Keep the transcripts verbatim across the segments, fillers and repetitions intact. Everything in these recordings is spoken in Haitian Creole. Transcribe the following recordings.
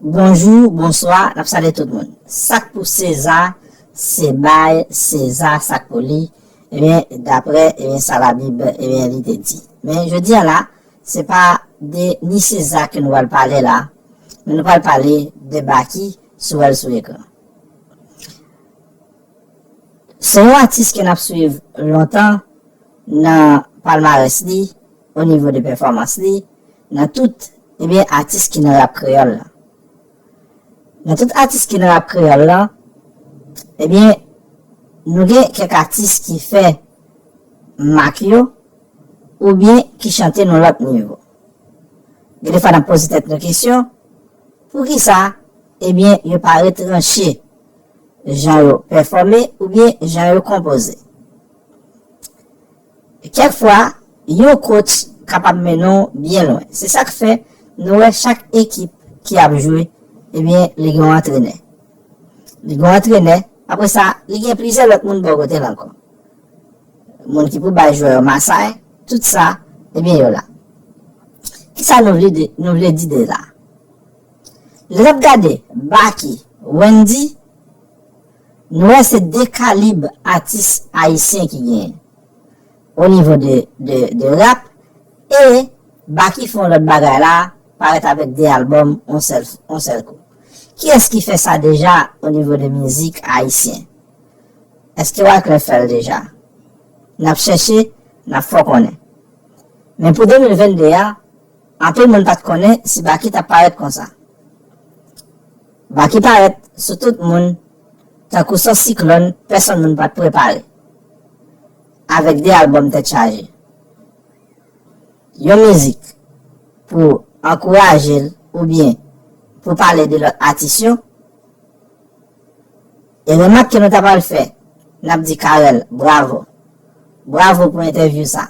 Bonjou, bonswa, n ap salye tout moun. Sa k pou Seza, se bay Seza sa k pou li, ebyen, daprè, ebyen, sa Labib, ebyen, li te di. Men, jodi a la, se pa de ni Seza ke nou pral pale la, men nou pral pale de Baky, si w wè l sou ekran. Se yon atis ke n ap swiv lontan nan palmarès li, o nivo de pèfòmans li, nan tout, ebyen, atis ki nan rap kreyòl la. Nan tout atis ki nan rap kreyòl la, ebyen, nou gen kèk atis ki fè mak yo, oubyen ki chante nan lòt nivo. Gen de fwa n ap poze tèt nou kesyon, poukisa, ebyen, yo pa retranche jan yo pèfòme oubyen jan yo konpoze? Kèk fwa, yon coach kapab mennen w byen lwen. Se sa k fè nou wè chak ekip ki ap jwe, ebyen, li gen yon antrenè. Li gen yon antrenè, apre sa, li gen plizyè lòt moun bò kote l ankò. Moun ki pou bay jwè yo masay, tout sa, ebyen, yo la. Kisa nou vle di, nou vle di de la? Lè n ap gade Baky, Wendy, nou wè se de kalib atis ayisyen ki genyen o nivo de, de, de rap, e Baky fè yon lòt bagay la, parèt avèk de albòm yon sèl, yon sèl kou. Kiyès ki fè sa deja o nivo de mizik ayisyen? Èske Wyclef fè l deja? N ap chèche, n ap fè w konnen. Men pou de mil vennde a, anpil moun pa t konnen si Baky t ap parèt konsa. Baky parèt sou tout moun, tankou sòt siklòn, pèsonn moun pa t prepare. Avèk de albòm tèt chaje. Yon mizik pou ankouraje l oubyen pou pale de lòt atis yo, e remak ke nou ta pral fè, n ap di Carel, bravo. Bravo pou entèvyou sa.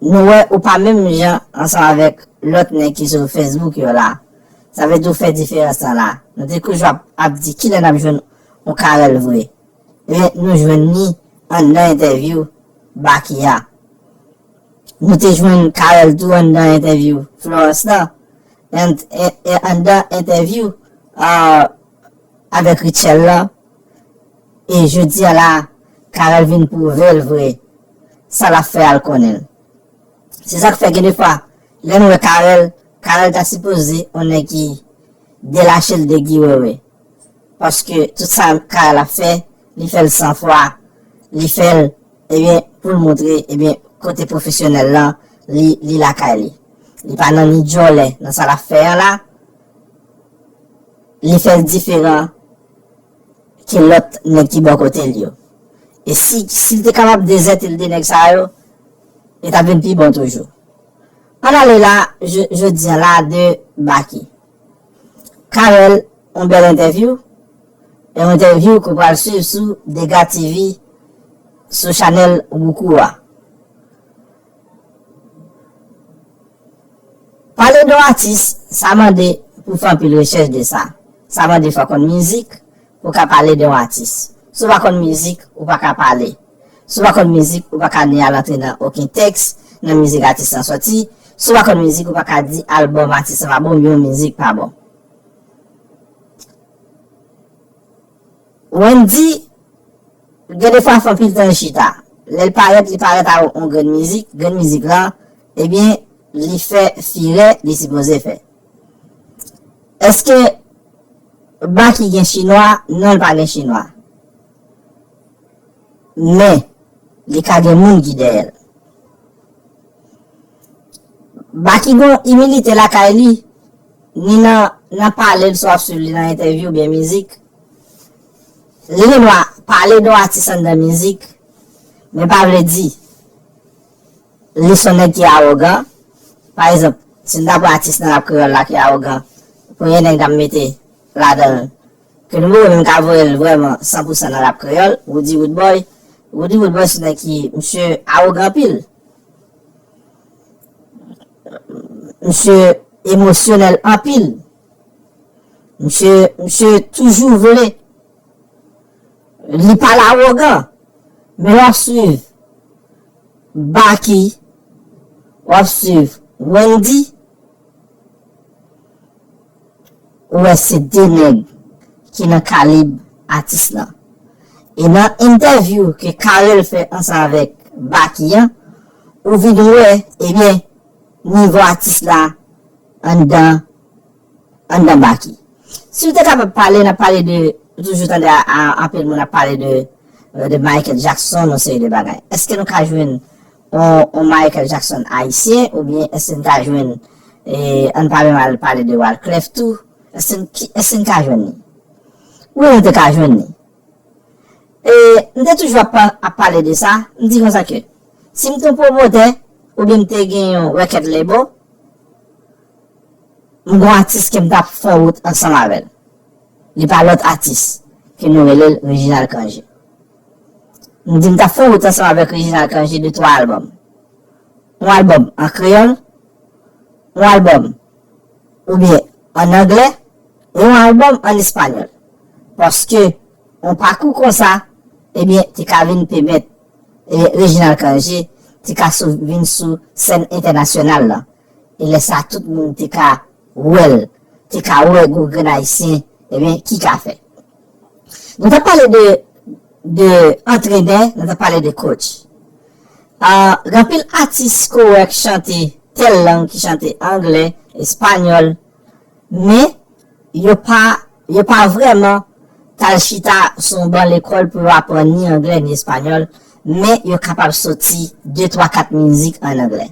Nou wè ou pa menm jan ansanm avèk lòt nèg ki sou Facebook yo la. Sa vle di w fè diferans lan la. Nou te toujou ap, ap di kilè n ap jwenn yon Carel vre. Men nou jwenn ni anndan entèvyou Baky a. Nou te jwenn Carel tou anndan entèvyou Florence lan. An-, e, e anndan entèvyou, ah, avèk Rutshelle lan. E jodi a la, Carel vin pwouve l vre. Sa l ap fè a l konnen l. Se sa k fè gen de fwa, lè n wè Carel, Carel ta sipoze yon nèg ki delache l de Guy Wewe. Paske tout sa Carel ap fè, li fè l san fwa, li fè l, ebyen, pou l montre, ebyen, kote pwofesyonèl lan, li, li lakay li. Li pa nan ni djòlè nan sa l ap fè a la, li fè l diferan ke lòt nèg ki bò kote l yo. E si, si l te kapab dezète l de nèg sa yo, li t ap vin pi bon toujou. Ann ale la, je-, jodi a la, de Baky. Carel, yon bèl entèvyou. E yon entèvyou ke w pral swiv sou Dega T V, sou chanèl Woukou a. Pale de yon atis, sa mande pou w fè anpil rechèch de sa. Sa mande fò w konn mizik pou w ka pale de yon atis. Si w pa konn mizik, ou pa ka pale. Si w pa konn mizik, ou pa ka ni al antre nan okenn tèks nan mizik atis lan sòti. Si w pa konn mizik, ou pa ka di albòm atis lan pa bon, oubyen yon mizik pa bon. Wendy, gen de fwa fè anpil tan l chita. Lè l parèt, li parèt ak yon grenn mizik, grenn mizik lan, ebyen, li fè firè li sipoze fè. Èske Baky gen chinwa? Non, li pa gen chinwa. Men, li ka gen moun ki dèyè l. Baky gon imilite lakay li, ni nan, nan pale l, si w ap swiv li nan entèvyou oubyen mizik. Li gen dwa pale de yon atis anndan mizik, men pa vle di li se yon nèg ki awogan. Pa egzanp, si n ta pran atis nan rap kreyòl la ki awogan, premye nèg n ap mete ladan l, ke nou poko menm ka voye l vrèman san pou san nan rap kreyòl, Roody Roodboy. Roody Roodboy se nèg ki, misye awogan anpil. Misye emosyonèl anpil. Misye, misye toujou vle. Li pa awogan. Men w ap swiv Baky, w ap swiv Wendy, ou wè se de nèg ki nan kalib atis lan. E nan entèvyou ke Carel fè ansanm avèk Baky an, ou vin wè, ebyen, nivo atis la anndan anndan Baky. Si w te kapab pale, n ap pale de, ou toujou tande a, a, anpil moun ap pale de, euh, de Michael Jackson, yon seri de bagay. Èske nou ka jwenn yon, yon Michael Jackson ayisyen, oubyen èske n ka jwenn, e, ann pa menm al pale de Wyclef tou, èske n, ki, èske n ka jwenn li? Wi, nou te ka jwenn li. E, m te toujou ap, ap pale de sa, m di konsa ke, si m te yon pwomotè, oubyen m te gen yon record label, m gon atis ke m t ap fè wout ansanm avè l. Li pa lòt atis ke nou rele l Reginald Cangé. M di m t ap fè wout ansanm avèk Reginald Cangé de twa albòm. Yon albòm an kreyòl, yon albòm oubyen an anglè, e yon albòm an espanyòl. Paske yon pakou konsa, ebyen, te ka vin pèmèt, e, Reginald Cangé te ka sou, vin sou sèn entènasyonal la. E lè sa, tout moun te ka wè l, te ka wè gwo grenn ayisyen, ebyen, ki ka fè. Nou t ap pale de, de antrenè, nou t ap pale de coach. Ah, gen anpil atis ke w wè k chante tèl lang, ki chante anglè, espanyòl, men yo pa, yo pa vrèman t al chita sou yon ban lekòl pou yo aprann ni anglè ni espanyòl, men yo kapab soti de, twa, kat mizik an anglè.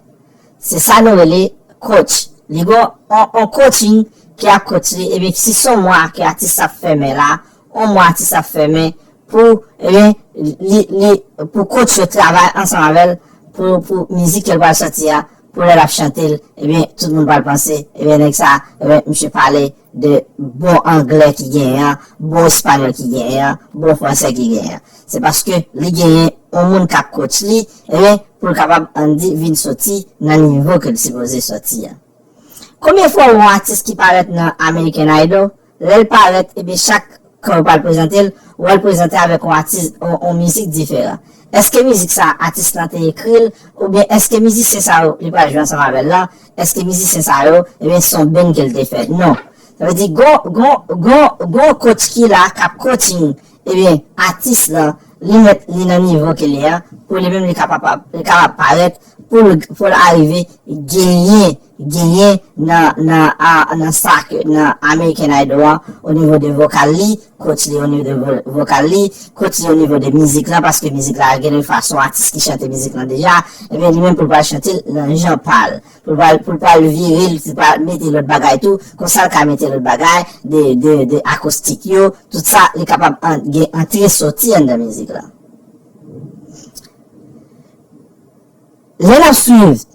Se sa nou rele coach. Li gon on, on coaching ke ap coach li, ebyen, si se yon mwa ke atis ap fèmen la, on mwa atis ap fèmen pou, ebyen, li, li, pou coach yo travay ansanm avè l pou, pou mizik ke l pral sòti a, pou lè l ap chante l, ebyen, tout moun pral panse, ebyen, nèg sa, ebyen, misye pale de bon anglè ki genyen an, bon espanyòl ki genyen an, bon fransè ki genyen an. Se paske li genyen yon moun k ap coach li, ebyen, pou l kapab, ann di, vin soti nan nivo ke l sipoze soti a. Konbyen fwa w wè yon atis ki parèt nan American Idol, lè l parèt, ebyen, chak kan yo pral prezante l, ou wè l prezante avèk yon atis, yon, yon mizik diferan? Èske mizik sa a, atis lan te ekri l, oubyen èske mizisyen sa yo li pral jwe ansanm avè l lan, èske mizisyen sa yo, ebyen, se yon band ke l te fè? Non. Sa vle di, gon, gon, gon, gon coach ki la, k ap coaching, ebyen, atis lan, li mèt li nan nivo ke li an, pou li menm li kapab, li kapab parèt, pou l, pou l arive genyen, genyen nan, nan, a, nan sa ke, nan American Idol an, o nivo de vokal li, coach li o nivo de vo-, vokal li, coach li o nivo de mizik lan, paske mizik la gen de fason atis ki chante mizik lan deja, ebyen, li menm pou l pral chante l nan jan pa l. Pou l pral, pou l pral vire l, pou l pral mete lòt bagay tou, konsa l ka mete lòt bagay, de, de, de akostik yo, tout sa, li kapab an-, gen antre soti anndan mizik la. Lè n ap swiv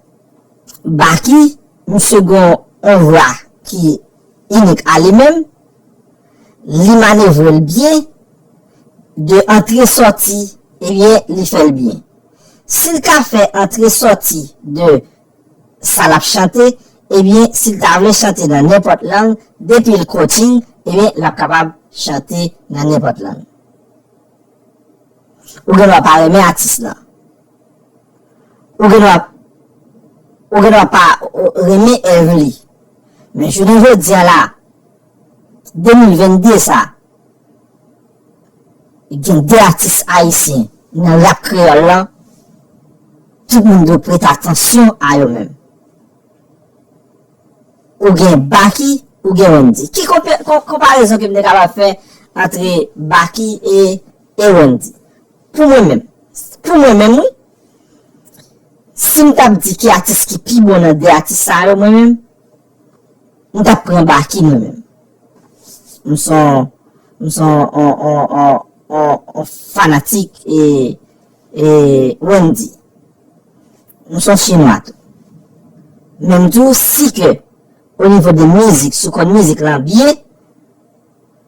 Baky, misye gon on vwa ki inik a li menm, li manevre l byen, de antre sòti, ebyen, li fè l byen. Si l ka fè antre sòti de sa l ap chante, ebyen, si l ta vle chante nan nenpòt lang, depi l coaching, ebyen, l ap kapab chante nan nenpòt lang. Ou gen dwa pa renmen atis lan. Ou gen dwa, ou gen dwa pa, o, renmen èv li. Men jounen jodi a la, de mil venn de sa, gen de atis ayisyen nan rap kreyòl lan, tout moun dwe prete atansyon a yo menm. Ou gen Baky, ou gen Wendy. Ki konpe-, kon-, konparezon ke m te kapab fè antre Baky e, e Wendy? Pou mwen menm, pou mwen menm, wi, si m t ap di ki atis ki pi bon nan de atis sa yo, mwen menm, m t ap pran Baky mwen menm. M son, m son on, on, on, on, on fanatik e, e Wendy. M son chinwa tou. Men m di w si ke o nivo de mizik, si w konn mizik lan byen,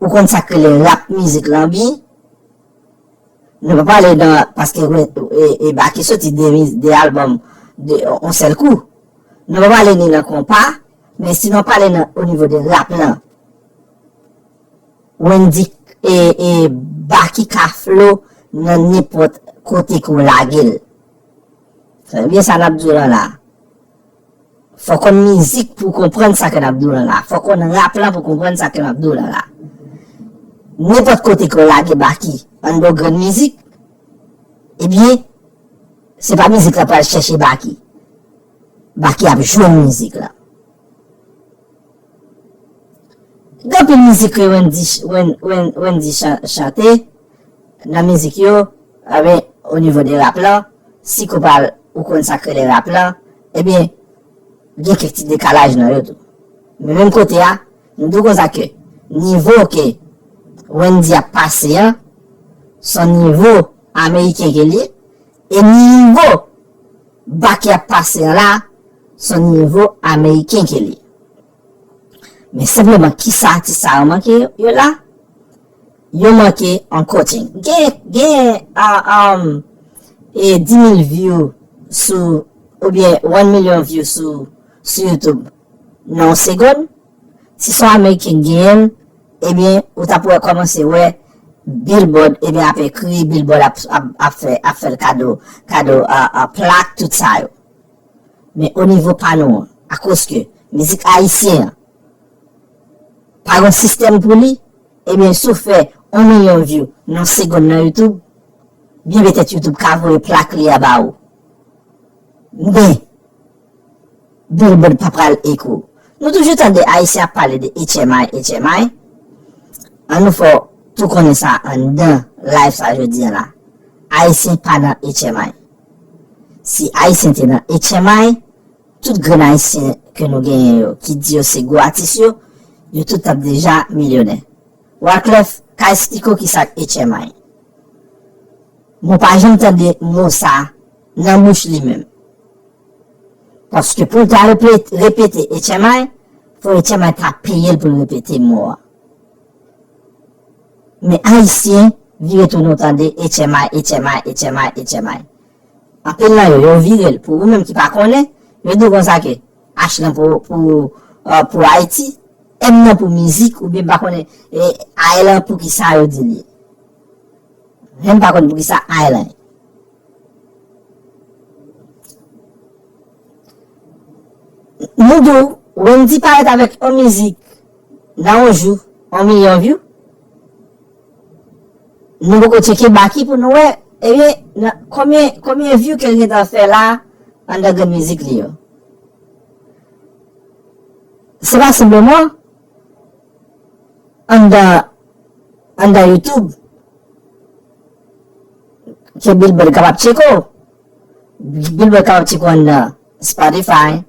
ou konn sa k rele rap mizik lan byen, nou pa pale nan, paske e, e Baky soti de, de albòm de, on sèl kou. Nou pa pale ni nan konpa, men si nou pale nan o nivo de rap lan, Wendy e, e Baky ka flow nan nenpòt kote ke w lage l. Sa vle di sa n ap di w lan la. Fò w konn mizik pou w konprann sa ke n ap di w lan la. Fò w konn rap lan pou w konprann sa ke n ap di w lan la. Nenpòt kote ke w lage Baky, underground mizik, ebyen, se pa mizik la pral chèche Baky. Baky ap jwenn mizik la. Gen anpil mizik ke Wendy, Wen- Wen- Wendy chan- chante nan mizik yo, aben, o nivo de rap lan, si ke w pral ou konn sa k rele rap lan, ebyen, gen kèk ti dekalaj nan yo tou. Men menm kote a, nou di w konsa ke nivo ke Wendy ap pase an, se yon nivo ameriken ke li ye, e nivo Baky ap pase an la, se yon nivo ameriken ke li ye. Men senpleman, kisa atis sa yo manke yo la? Yo manke yon coaching. Gen, gen, ah, um, e dis mil view sou, oubyen one million view sou, sou YouTube nan yon segonn. Si se yon Ameriken k genyen l, ebyen, ou t ap wè, kòmanse wè Billboard, ebyen, ap ekri, Billboard ap, ap, ap fè, ap fè l kado, kado, ah, ah, plak, tout sa yo. Men o nivo pa nou an, akoz ke mizik ayisyen an pa gen sistèm pou li, ebyen, si w fè yon milyon view nan yon segonn nan YouTube, byen petèt YouTube ka voye plak li a ba ou. Men, Billboard pa pral ekri w. Nou toujou tande Ayisyen ap pale de H M I, H M I. An nou fè w tou konnen sa anndan live sa jodi a la. Ayisyen pa nan H M I. Si Ayisyen te nan H M I, tout grenn Ayisyen ke nou genyen yo, ki di yo se gwo atis yo, yo tout t ap deja milyonè. Wyclef ka esplike w kisa k H M I. Mwen pa janm tande mo sa nan bouch li menm. Paske pou l ta repete, repete H M I, fò H M I ta peye l pou l repete mo a. Men Ayisyen vire tounen w tande H M I, H M I, H M I, H M I. Anpil nan yo, yo vire l. Pou ou menm ki pa konnen, yo di w konsa ke H lan pou, pou, euh, pou Ayiti, M nan pou mizik, oubyen m pa konnen, e I lan pou kisa yo di li. Menm pa konn pou kisa I lan. Nou di w, Wendy parèt avèk yon mizik nan yon jou, yon milyon view. Nou poko tcheke Baky pou nou wè, ebyen, nan, konbyen, konbyen view ke l gentan fè la, anndan grenn mizik li yo. Se pa senpleman anndan, anndan YouTube ke Billboard kapab tcheke w. Billboard kapab tcheke w anndan Spotify,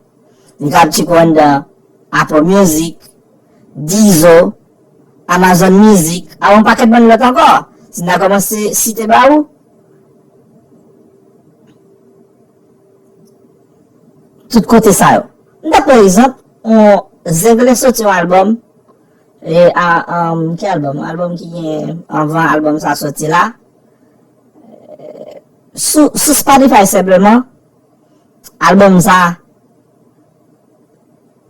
li kapab tcheke w anndan Apple Music, Deezer, Amazon Music, ak yon pakèt bann lòt ankò. Si n ta kòmanse site ba ou, tout kote sa yo. M ta pran egzanp, yon Zenglen soti yon albòm, e, a, um, ki albòm? Albòm ki gen anvan albòm sa soti la. Sou, sou Spotify senpleman, albòm sa,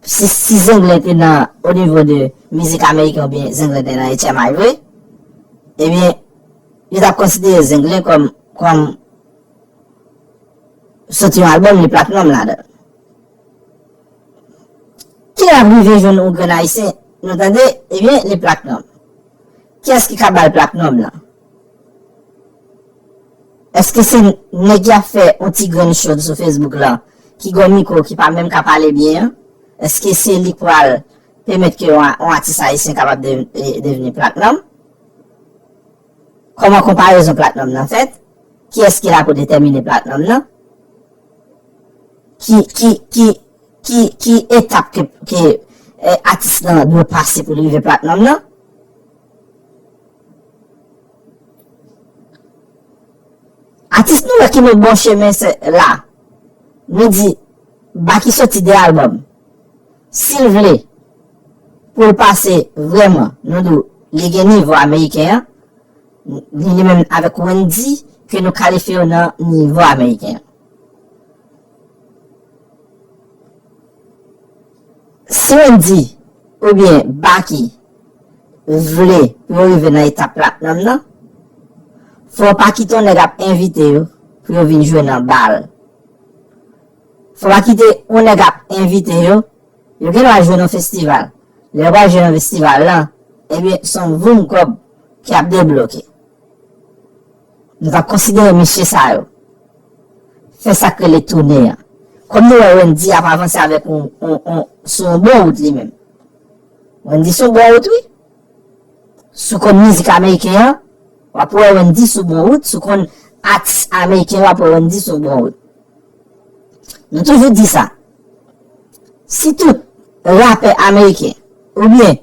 si, si Zenglen te nan o nivo de mizik ameriken oubyen Zenglen te nan H M I vre, ebyen, yo t ap konsidere Zenglen kòm, kòm soti yon albòm, li platinum ladan l. Kilè n ap rive jwenn yon grenn ayisyen, nou tande, ebyen, li platinum. Kiyès ki ka ba l platinum lan? Èske se nèg ki ap fè yon ti grenn show sou Facebook lan, ki gen yon mikwo, ki pa menm ka pale byen an? Èske se li k pral pèmèt ke yon, yon atis ayisyen kapab de-, e, devni platinum? Kòman konparezon platinum nan fèt? Kiyès ki la pou detèmine platinum nan? Ki, ki, ki, ki, ki etap ke, ke, eh, atis lan dwe pase pou li rive platinum nan? Atis nou wè ki nan bon chemen se la. Nou di, Baky soti de albòm. Si l vle, pou l pase vrèman, nou di w, li gen nivo ameriken an, li, li menm avèk Wendy, ke nou kalifye yo nan nivo ameriken an. Si Wendy oubyen Baky vle pou yo rive nan etap platinum nan, fò w pa kite yon nèg ap envite yo pou yo vin jwe nan bal. Fò pa kite yon nèg ap envite yo, yo gen dwa jwe nan festival. Lè yo pral jwe nan festival lan, ebyen, se yon voum kòb ki ap debloke. Nou t ap konsidere mesye sa yo fè sa k rele toune an. Kòm nou wè Wendy ap avanse avèk yon, yon, yon, sou yon bon wout li menm. Wendy sou bon wout, wi. Si w konn mizik ameriken an, w ap wè Wendy sou bon wout. Si w konn atis ameriken, w ap wè Wendy sou bon wout. Nou toujou di sa. Si tout rapè ameriken oubyen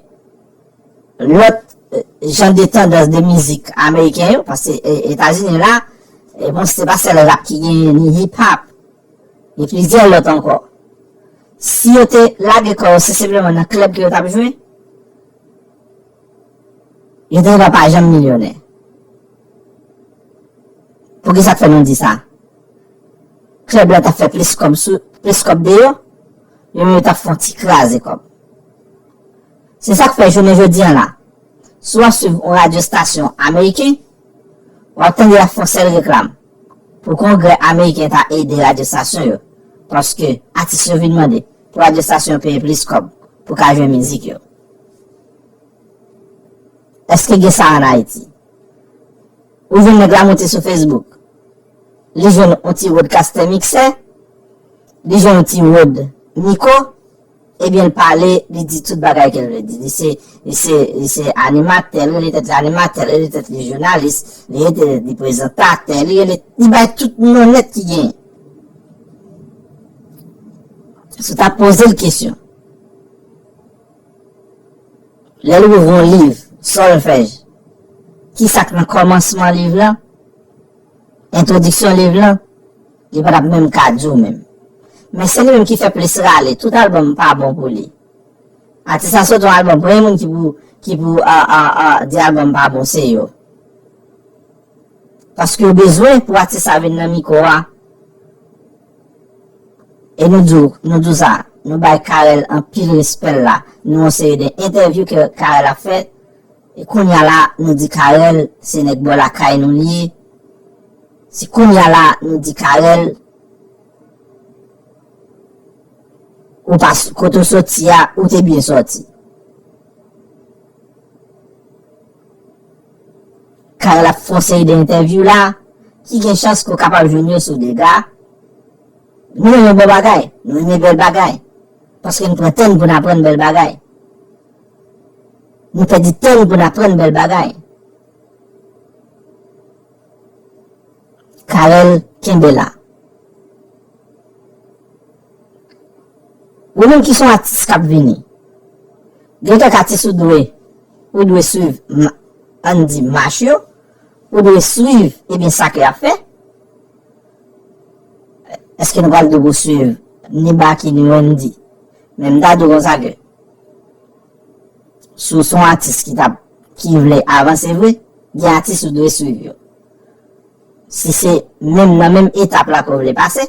lòt, eh, jan de tandans de mizik ameriken yo, paske, eh, Etazini la, eh, bon, se pa sèl rap ki genyen, ni hip hop, ni plizyè lòt ankò. Si yo te lage kò yo se senpleman nan klèb ke yo t ap jwe, yo te gentan pa janm milyonè. Poukisa k fè nou di sa? Klèb la t ap fè plis kòb sou, plis kòb de yo, yo menm yo t ap fè yon ti kraze kòb. Se sa k fè jounen jodi an la, si w ap swiv yon radyo estasyon ameriken, w ap tande y ap fè yon sèl reklam pou Kongrè ameriken ta ede radyo estasyon yo, paske atis yo vin mande pou radyo estasyon yo peye plis kòb pou ka jwe mizik yo. Èske gen sa ann Ayiti? Ou jwenn nèg la monte sou Facebook. Li jwenn yon ti roadcaster miksè. Li jwenn yon ti rod mikwo. Ebyen, l pale, li di tout bagay ke l vle di. Li se, li se, li se animatè, li rele tèt li animatè, li rele tèt li jounalis, li rele tèt li prezantatè, li rele, li bay tout non nèt ki genyen. Si w ta poze l kesyon, lè l ouvri yon liv, sòlfèj, ki sa k nan kòmansman liv lan, entwodiksyon liv lan, li pa t ap menm ka di w menm. Men se li menm ki fè plis rale, tout albòm pa bon pou li. Atis la soti yon albòm, premye moun ki pou, ki pou, a, a, a, di albòm pa bon, se yo. Paske yo bezwen pou atis sa vin nan mikwo a. E nou di w, nou di w sa, nou bay Carel anpil respè l la. Nou yon seri de entèvyou ke Carel ap fè. E kounye a la, nou di Carel, se nèg bò lakay nou li ye. Se kounye a la, nou di Carel, ou pa s-, kote w soti a, ou te byen sòti. Carel ap fè yon seri de entèvyou la, ki gen chans ke w kapab jwenn yo sou Dega. Nou renmen bon bagay, nou renmen bèl bagay. Paske nou pran tan n pou n aprann bèl bagay. Nou pèdi tan n pou n aprann bèl bagay. Carel, kenbe la. Ou menm ki se yon atis k ap vini, gen kèk atis ou dwe, ou dwe swiv, ma-, ann di mach yo, ou dwe swiv, ebyen, sa ke y ap fè. Èske nou pral di w pou swiv ni Baky ni Wendy? Men m ta di w konsa ke, si w se yon atis ki t ap, ki vle avanse vre, gen atis ou dwe swiv yo. Si se menm nan menm etap la ke w vle pase,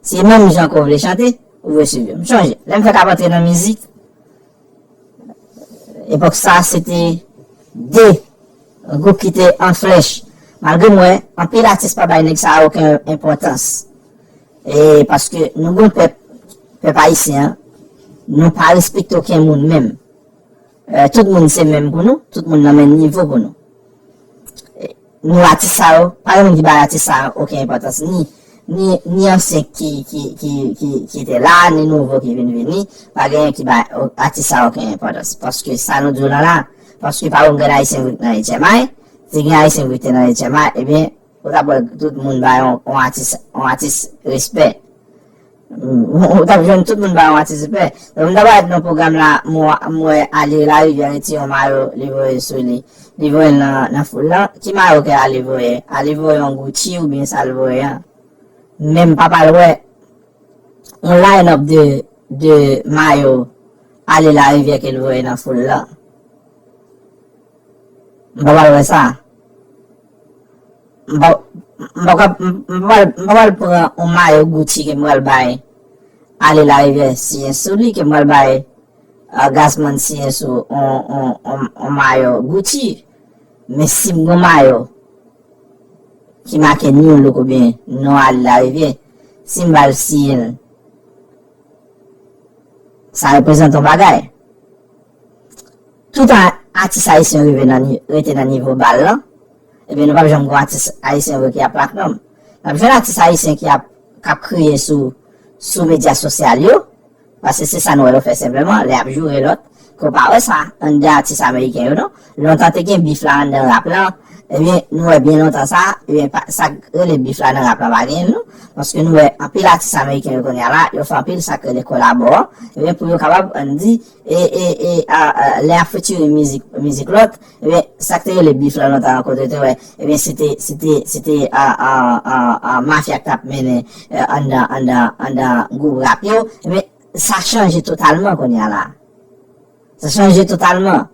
se menm jan ke w vle chante, ou dwe swiv yo. M chonje, lè m fèk ap antre nan mizik, epòk sa, se te de gwoup ki te an flèch. Malgre m wè, anpil atis pa bay nèg sa a okenn enpòtans. E paske nou gon pèp, pèp ayisyen an, nou pa respekte okenn moun menm. Eh, tout moun se menm pou nou, tout moun nan menm nivo pou nou. Eh, nou atis sa yo, pa gen moun ki bay atis sa yo okenn enpòtans, ni, ni, ni ansyen ki, ki, ki, ki, ki te la, ni nouvo ki vin vini, pa gen ki bay o-, atis sa yo okenn enpòtans. Paske sa nou di w lan la, paske pa yon grenn ayisyen ki nan H M I, si gen ayisyen ki te nan H M I, ebyen, ou t ap wè tout moun bay yon, yon atis, yon atis respè. Ou t ap jwenn tout moun ba yon atis pè. Donk, m ta parèt nan pwogram la, m wè, m wè Ali Larivière retire yon mayo, li voye sou li. Li voye l nan, nan foul lan. Ki mayo ke Ali voye? Ali voye yon Gucci oubyen sa l voye an? Men m pa pral wè yon line-up de, de mayo Ali Larivière ke l voye nan foul lan. M pa pral wè sa. M pa, m pa ka, m pa pral, m pa pral pran yon mayo Gucci ke m pral bay Ali Larivière siyen sou li, ke m pral bay, ah, Gazzman siyen sou yon, yon, yon, yon mayo Gucci. Men si m gon mayo ki make New Look oubyen non Ali Larivière, si m ba l siyen l, Sa reprezante yon bagay. Toutan atis ayisyen yo rive nan ni- rete nan nivo bal lan, ebyen nou p ap janm gen atis ayisyen vre ki ap platinum. N ap jwenn atis ayisyen ki ap k ap kriye sou sou medya sosyal yo, paske se sa nou wè yo fè senpleman, lè y ap joure lòt, ke w pa wè sa anndan atis ameriken yo non. Lontan te gen bif la anndan rap lan, ebyen nou wè byen lontan sa, ebyen pa- sa k rele bif la nan rap lan pa genyen l non. Paske nou wè anpil atis ameriken yo kounye a la, yo fè anpil sa k rele kolabo an, ebyen pou yo kapab ann di e, e, e, a, a, lè y ap featuring mizik, mizik lòt, ebyen, sa k te rele bif lan lontan an kote te wè, ebyen, se te, se te, se te a, a, a, a, mafya k t ap mennen e, anndan, anndan, anndan gwoup rap yo, ebyen, sa chanje totalman kounye a la. Sa chanje totalman.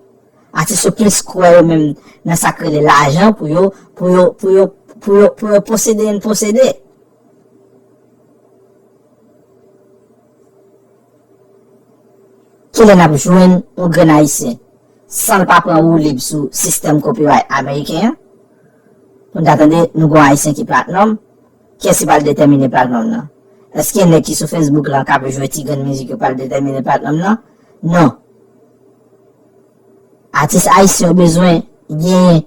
Atis yo plis kwè yo menm nan sa k rele lajan pou yo, pou yo, pou yo, pou yo, pou yo posede and posede. Kilè n ap jwenn yon grenn ayisyen san l pa pran woulib sou sistèm copyright ameriken an? Pou n ta tande nou gen yon ayisyen ki platinum, kiyès ki pral detèmine platinum nan? Èske nèg ki sou Facebook lan k ap jwe ti grenn mizik yo pral detèmine platinum nan? Non. Atis ayisyen yo bezwen gen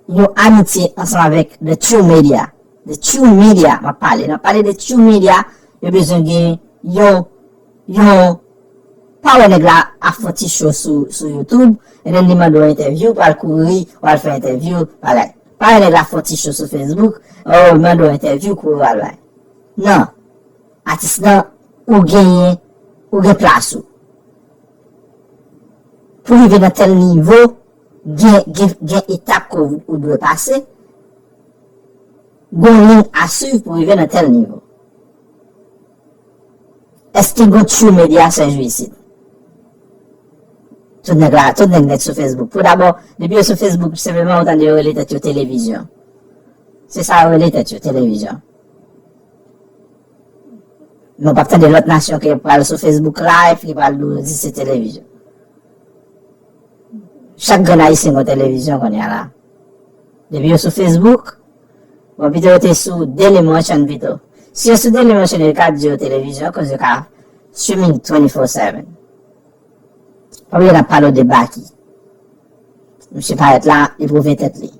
yon amitye ansanm avèk the true media. The true media, m ap pale. N ap pale de true media, yo bezwen gen yon, yon, pa wè nèg la ap fè yon ti show sou, sou YouTube, and then li mande w entèvyou, pral kouri, w al fè entèvyou, bagay. Pa wè nèg la fè yon ti show sou Facebook, oh, li mande w entèvyou, kouri w al bay. Non. Atis lan, ou genyen, ou gen plas ou. Pou rive nan tèl nivo, gen, gen, gen etap ke ou, ou dwe pase, gen yon liy a swiv pou rive nan tèl nivo. Èske gen true media Sèjou isit? Tout nèg la, tout nèg nèt sou Facebook. Pou dabò, depi yo sou Facebook, senpleman ou tande yo rele tèt yo televizyon. Se sa yo rele tèt yo, televizyon. Men w p ap tande lòt nasyon ki pral sou Facebook Live, ki pral di se televizyon. Chak grenn ayisyen gen televizyon kounye a la. Depi yo sou Facebook, bon, pito yo te sou Dailymotion pito. Si yo sou Dailymotion, yo ka di yo televizyon, koz yo ka streaming twenty-four seven. Pa bliye n ap pale w de Baky. Misye parèt la, li pwouve tèt li.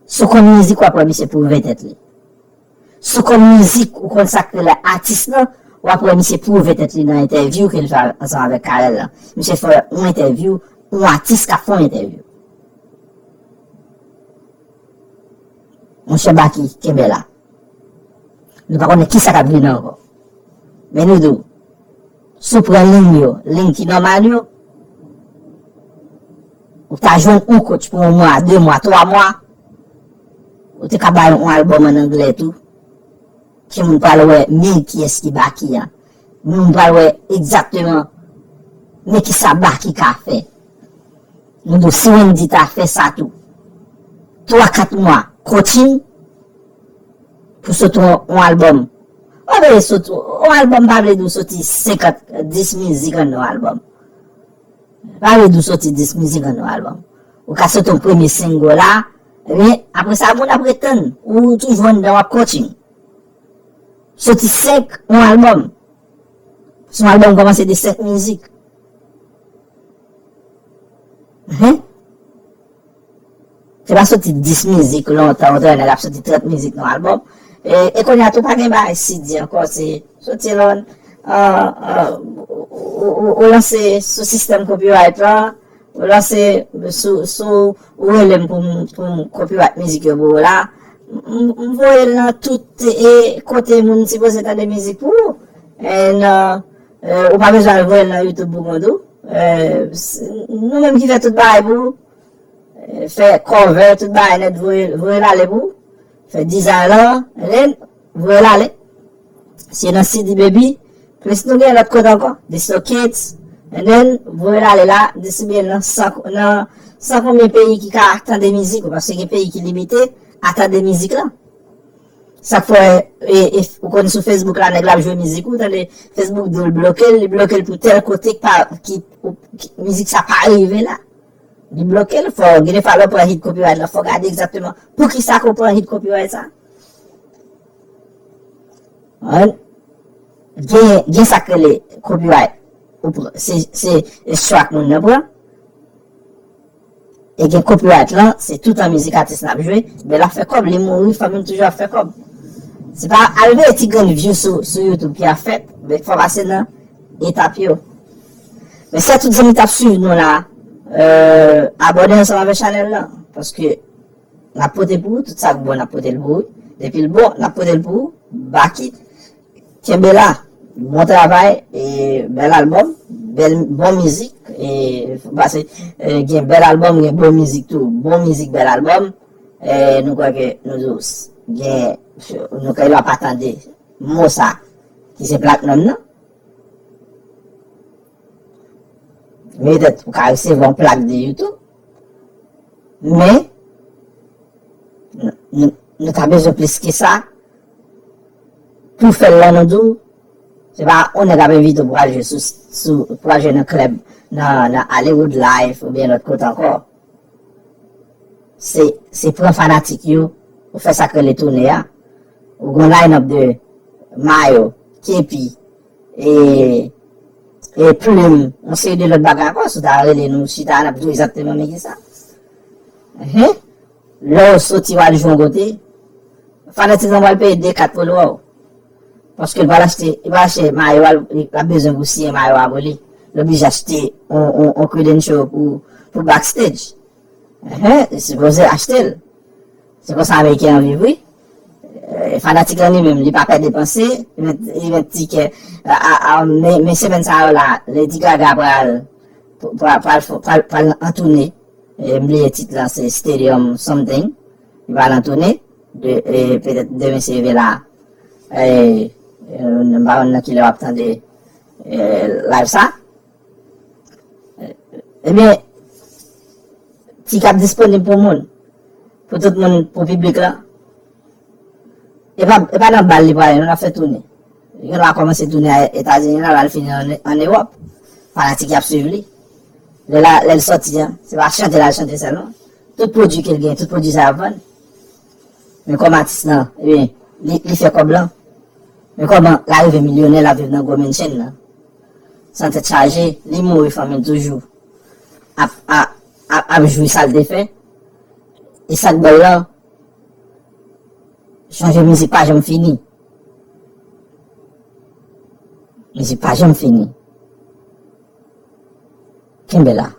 Si w konn mizik, w ap wè misye pwouve tèt li. Si w konn mizik, ou konn sa k rele atis lan, w ap wè misye pwouve tèt li nan entèvyou ke l fè ansanm avèk Carel lan. Misye fè yon entèvyou, yon atis k ap fè yon entèvyou. Monchè Baky, kenbe la. Nou pa konnen kisa k ap vini ankò. Men nou di w, si w pran liy yo, liy ki nòmal yo, ou ta jwenn yon coach pou yon mwa, de mwa, twa mwa, ou te ka bay yon albòm ann anglè tou. Ke moun pral wè men kiyès ki Baky a. Moun pral wè egzakteman men kisa Baky ka fè. Nou di w si Wendy ta fè sa tou. Twa, kat mwa coaching pou sot yon, yon albòm. Ou pa bezwen sot yon albòm, pa vle di w soti senkant, dis mizik anndan yon albòm. Pa vle di w soti dis mizik anndan yon albòm. Ou ka soti yon premye single la, ebyen, apre sa, moun ap ret tann. Ou toujou anndan, w ap coaching. Soti senk, yon albòm. Si yon albòm kòmanse de senk mizik. Hen? Se pa soti dis mizik lontan, ou te wè nèg ap soti trant mizik nan albòm. E, e kounye a tou pa gen bagay C D ankò, se soti lan, ah, ah, ou, ou, ou, ou lanse sou sistèm copyright lan, ou lanse sou, sou, ou rele m pou m, pou m copyright mizik yo pou ou la. M, m, m voye l nan tout e, kote moun sipoze tande mizik pou ou. And, uh, eh, ou pa bezwen al voye l nan YouTube pou kont ou. Eh, s- nou menm ki fè tout bagay pou ou. Eh, fè cover, tout bagay nèt, voye, voye l ale pou ou. Fè design lan, and then, voye l ale. Si e nan C D Baby, plis nou gen lòt kote ankò, DistroKids, and then, voye l ale la, distribye l nan san, nan san konbyen peyi ki ka tande mizik ou, paske gen peyi ki limite a tande mizik lan. Sa k fè, e, e, ou konn sou Facebook la, nèg la ap jwe mizik ou, tande Facebook di w l bloke l, li bloke l pou tèl kote ki pa, ki, ki, mizik sa pa rive la. Li bloke l, fò, gen de fwa lè w pran hit copyright la, fò gade egzakteman poukisa ke w pran hit copyright sa. An, Gen, gen sa k rele copyright. Ou pran, se, se, se track moun nan pran. E gen copyright lan, se toutan mizik atis la ap jwe, men l ap fè kòb, li mouri, fanmi l toujou ap fè kòb. Se pa al veye ti grenn view sou, sou YouTube ki ap fèt, men fò pase nan etap yo. Mèsi a tout zanmi k ap swiv nou la. Euh, abòne ansanm avèk chanèl lan, paske n ap pote pou ou, tout sa k bon, n ap pote l pou ou. Depi l bon, n ap pote l pou ou. Back it. Kenbe la. Bon travay, e bèl albòm, bèl, bon mizik, e, pase, e, gen bèl albòm, gen bon mizik tou. Bon mizik, bèl albòm. E, nou kwè ke nou di w, gen, nou kwè yo pa tande mo sa, ki se platinum nan. Men petèt ou ka resevwa yon plak de YouTube. Men, n-, n-, nou ta bezwen plis ke sa. Pou fè l la, nou di w, se pa yon nèg ap envite w pou al jwe sou, sou, pou al jwe nan klèb, nan, nan Hollywood Life oubyen lòt kote ankò. Se, se pran fanatik yo, ou fè sa k rele toune a. Ou gen yon line-up de mayo, kepi, e, e plim, yon seri de lòt bagay ankò, si w ta rele nou chita, n ap di w egzakteman men ki sa. Ehe. Lè w soti w al jwe yon kote, fanatik lan pral peye de kat pou l wè w. Paske l pral achte, li pral achte mayo a, li, l ap bezwen pou siyen mayo a pou li. L oblije achte yon, yon, yon credential pou, pou backstage. Ehe, li sipoze achte l. Se konsa Ameriken an viv, wi. E, fanatik lan li menm, li pa pè depanse, li met, li met tikè. A, a, a, men, men semèn sa yo la, Lady Gaga pral, pral, pral, pral, pral an toune. E, m bliye tit lan, se Stadium something. Li pral an toune. De, e, petèt demen se rive la. E, e, m pa konn nan kilè w ap tande, e, live sa. Ebyen, tikè ap disponib pou moun. Pou tout moun, pou piblik lan. E pa, e pa nan bal li prale, non, l ap fè toune. Li genlè kòmanse toune a Etazini, l al fini an, an Ewòp. Fanatik y ap swiv li. Lè la, lè l sòti an, se pa chante l al chante sèlman. Tout pwodui ke l gen, tout pwodui sa y ap vann. Men kòman atis lan, ebyen, li, li fè kòb lan. Men kòman l arive milyonè, l ap viv nan gwo mansion lan. San tèt chaje, li mouri, fanmi l toujou ap, ap, ap, ap jwi sa l te fè. E sa k bèl lan, chanje mizik pa janm fini. Mizik pa janm fini. Kenbe la.